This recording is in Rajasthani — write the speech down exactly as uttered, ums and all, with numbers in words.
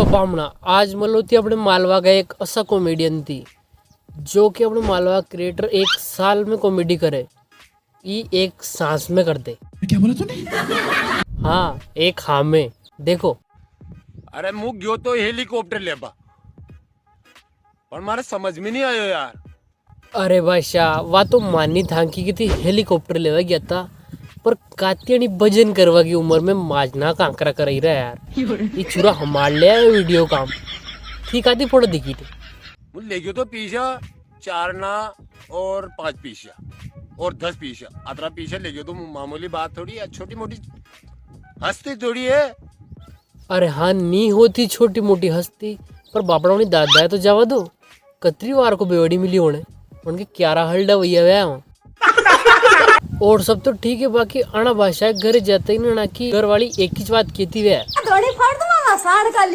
तो पामणा, आज मलो थी अपने मालवा का एक असा कॉमेडियन थी, जो कि अपने मालवा क्रिएटर एक साल में कॉमेडी करे, ई एक सांस में कर दे। क्या बोला तूने? हाँ, एक हाँ में। देखो। अरे, मु गयो तो हेलीकॉप्टर लेबा, पण मारे समझ में नी आयो यार। अरे बादशाह, वा तो मानी थांकी की थी हेलीकॉप्टर लेवा गया था, पर कातियानी भजन करवा की उम्र में माजना कांकरा कराई रहा यार। ये छुरा हमार ले आयो वीडियो काम। ठीक आती फोड़ दिखी थे। मु ले गयो तो पीसा चार ना और पांच पीसा और दस पीसा, अतरा पीसा ले गयो तो मामूली बात थोड़ी है, छोटी मोटी हस्ती थोड़ी है। अरे हाँ, नी होती छोटी मोटी हस्ती, पर बापड़ा उनी दादा है तो जावा दो। कतरी वार को बेवड़ी मिली होने, उनके क्यारा हलडा भैया वे हैं। और सब तो ठीक है, बाकी अणा बादशाह घर जाते ही ना की घर वाली एक ही बात कहती वे। घणी फाड़ दूंगा सार का लिए।